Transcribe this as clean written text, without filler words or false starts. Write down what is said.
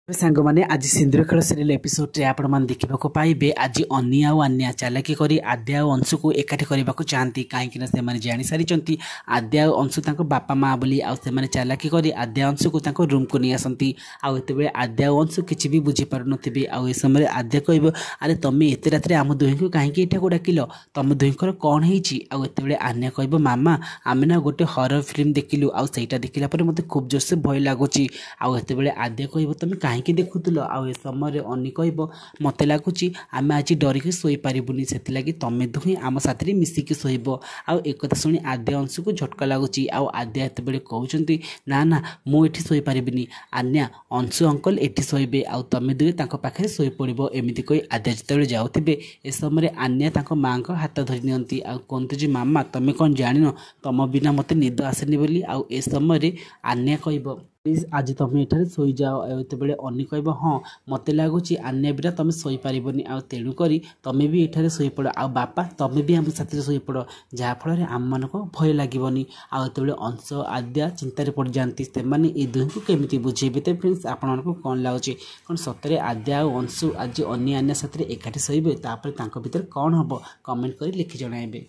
ସାଙ୍ଗମାନେ, ଆଜି ସିନ୍ଦୁର ଖେଳ ସିରିଏଲ୍ ଏପିସୋଡ଼ରେ ଆପଣମାନେ ଦେଖିବାକୁ ପାଇବେ, ଆଜି ଅନି ଆଉ ଆନ୍ୟା ଚାଲାକି କରି ଆଦ୍ୟା ଆଉ ଅଂଶୁକୁ ଏକାଠି କରିବାକୁ ଚାହାନ୍ତି, କାହିଁକିନା ସେମାନେ ଜାଣିସାରିଛନ୍ତି ଆଦ୍ୟା ଆଉ ଅଂଶୁ ତାଙ୍କ ବାପା ମା ବୋଲି। ଆଉ ସେମାନେ ଚାଲାକି କରି ଆଦ୍ୟା ଅଂଶୁକୁ ତାଙ୍କ ରୁମ୍କୁ ନେଇ ଆସନ୍ତି। ଆଉ ଏତେବେଳେ ଆଦ୍ୟା ଆଉ ଅଂଶୁ କିଛି ବି ବୁଝିପାରୁନଥିବେ। ଆଉ ଏ ସମୟରେ ଆଦ୍ୟା କହିବ, ଆରେ ତମେ ଏତେ ରାତିରେ ଆମ ଦୁହିଁଙ୍କୁ କାହିଁକି ଏଠାକୁ ଡାକିଲ? ତମ ଦୁହିଁଙ୍କର କ'ଣ ହେଇଛି? ଆଉ ଏତେବେଳେ ଆନ୍ୟା କହିବ, ମାମା, ଆମେ ନା ଗୋଟେ ହରର ଫିଲ୍ମ ଦେଖିଲୁ, ଆଉ ସେଇଟା ଦେଖିଲା ପରେ ମୋତେ ଖୁବ୍ ଜୋରସେ ଭୟ ଲାଗୁଛି। ଆଉ ଏତେବେଳେ ଆଦ୍ୟା କହିବ, ତମେ କାହିଁକି ଦେଖୁଥିଲ? ଆଉ ଏ ସମୟରେ ଅନି କହିବ, ମୋତେ ଲାଗୁଛି ଆମେ ଆଜି ଡରିକି ଶୋଇପାରିବୁନି, ସେଥିଲାଗି ତମେ ଦୁହେଁ ଆମ ସାଥିରେ ମିଶିକି ଶୋଇବ। ଆଉ ଏକଥା ଶୁଣି ଆଦ୍ୟା ଅଂଶୁକୁ ଝଟକା ଲାଗୁଛି। ଆଉ ଆଦ୍ୟା ଏତେବେଳେ କହୁଛନ୍ତି, ନା ନା, ମୁଁ ଏଠି ଶୋଇପାରିବିନି ଆନ୍ୟା, ଅଂଶୁ ଅଙ୍କଲ ଏଠି ଶୋଇବେ ଆଉ ତମେ ଦୁହେଁ ତାଙ୍କ ପାଖରେ ଶୋଇପଡ଼ିବ। ଏମିତି କହି ଆଦ୍ୟା ଯେତେବେଳେ ଯାଉଥିବେ, ଏ ସମୟରେ ଆନ୍ୟା ତାଙ୍କ ମାଆଙ୍କ ହାତ ଧରି ନିଅନ୍ତି ଆଉ କୁହନ୍ତି ଯେ ମାମା, ତମେ କ'ଣ ଜାଣିନ ତମ ବିନା ମୋତେ ନିଦ ଆସେନି ବୋଲି? ଆଉ ଏ ସମୟରେ ଆନ୍ୟା କହିବ, ପ୍ଲିଜ୍ ଆଜି ତମେ ଏଠାରେ ଶୋଇଯାଅ। ଆଉ ଏତେବେଳେ ଅନି କହିବ, ହଁ, ମୋତେ ଲାଗୁଛି ଆନ୍ୟା ବିନା ତମେ ଶୋଇପାରିବନି, ଆଉ ତେଣୁକରି ତମେ ବି ଏଠାରେ ଶୋଇପଡ଼, ଆଉ ବାପା ତମେ ବି ଆମ ସାଥିରେ ଶୋଇପଡ଼, ଯାହାଫଳରେ ଆମମାନଙ୍କୁ ଭୟ ଲାଗିବନି। ଆଉ ଏତେବେଳେ ଅଂଶ ଆଦ୍ୟା ଚିନ୍ତାରେ ପଡ଼ିଯାଆନ୍ତି, ସେମାନେ ଏ ଦୁହିଁଙ୍କୁ କେମିତି ବୁଝେଇବେ? ତ ଫ୍ରେଣ୍ଡସ୍, ଆପଣମାନଙ୍କୁ କ'ଣ ଲାଗୁଛି, କ'ଣ ସତରେ ଆଦ୍ୟା ଆଉ ଅଂଶୁ ଆଜି ଅନି ଆନ୍ୟା ସାଥିରେ ଏକାଠି ଶୋଇବେ? ତାପରେ ତାଙ୍କ ଭିତରେ କ'ଣ ହେବ, କମେଣ୍ଟ କରି ଲେଖି ଜଣାଇବେ।